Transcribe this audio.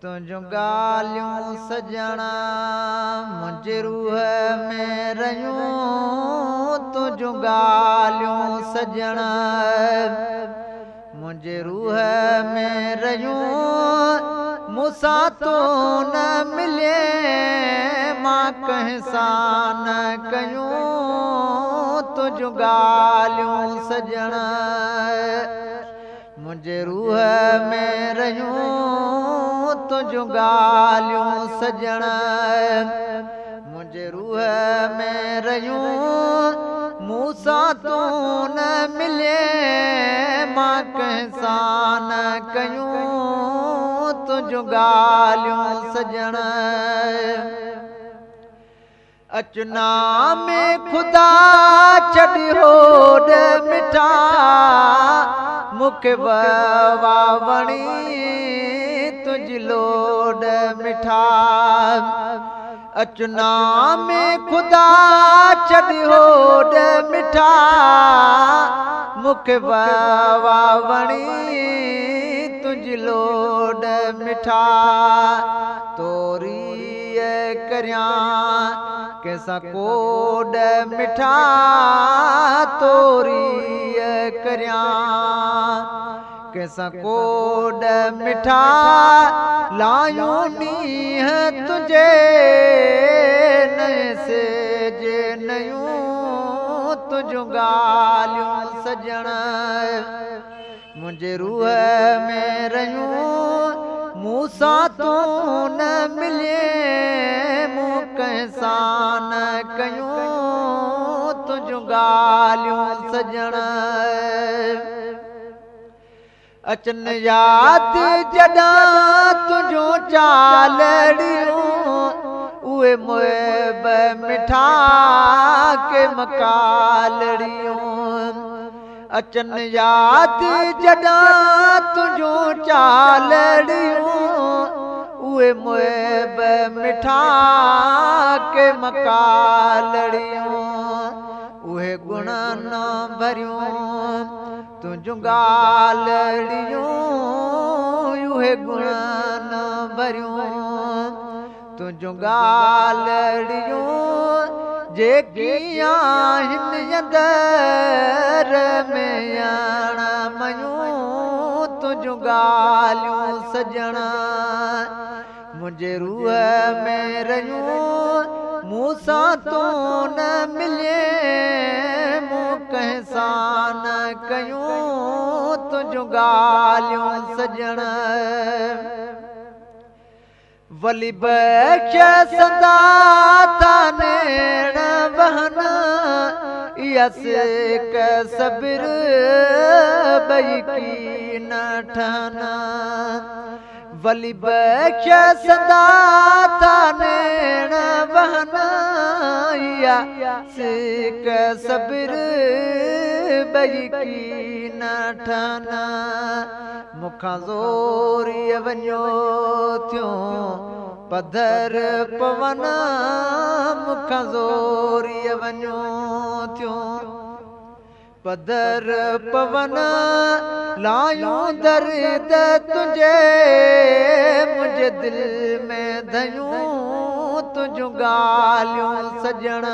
تنهنجون ڳالهيون سڄڻ منهنجي روح ۾ رهيون، تنهنجون ڳالهيون سڄڻ منهنجي روح ۾ رهيون. مون سان تون نه ملين، مان ڪنهن سان نه ڪيون، تنهنجون ڳالهيون سڄڻ منهنجي روح ۾ رهيون، تنهنجون ڳالهيون سڄڻ منهنجي روح ۾ رهيون. مون سان تون نه ملين، مان ڪنهن سان نه ڪيون، تنهنجون ڳالهيون سڄڻ. اچ نام خدا ڇڏ هوڏ مٺا، مون کي وا وڻي تنهنجي لوڏ مٺا. اچ نام خدا ڇڏ هوڏ مٺا، مون کي وا وڻي تنهنجي لوڏ مٺا. توري ڪريان ڪنهن سان ڪوڏ مٺا، توري ڪريان ڪنهن سان ڪوڏ مٺا. لايون نينهن تنهنجي نئين سيج نيون، تنهنجون ڳالهيون سڄڻ منهنجي روح ۾ رهيون. مون سان تون نه ملين، مون ڪنهن سان نه ڪيون، تنهنجون ڳالهيون سڄڻ. اچن ياد جڏهن تنهنجون چالڙيون، اهي محب مٺا ڪي مڪالڙيون. اچن ياد جڏهن تنهنجون چالڙيون، اهي محب مٺا ڪي مڪالڙيون. اهي گڻ نه ڀريون تنهنجون ڳالهڙيون، اهي گڻ نه ڀريون تنهنجون ڳالهڙيون، جيڪي آهن اندر ۾ اڻ ميون، تنهنجون ڳالهيون سڄڻ منهنجي روح ۾ رهيون. مون سان تون نه ملين، مون ڪنهن سان نه ڪيون، تنهنجون ڳالهيون سڄڻ. ولي بخش سندا ٿا نيڻ وهن، اها سڪ صبر ٻئي ڪي نه ٺهن. ولي بخش سندا ٿا نيڻ وهن، اها سڪ صبر ٻئي ڪي نه ٺهن. مون کان زوريءَ وڃو ٿيون پڌر پون، مون کان زوريءَ وڃو ٿيون پڌر پون. لايون درد تنهنجي منهنجي دل ۾ ڌيون، تنهنجون ڳالهيون سڄڻ.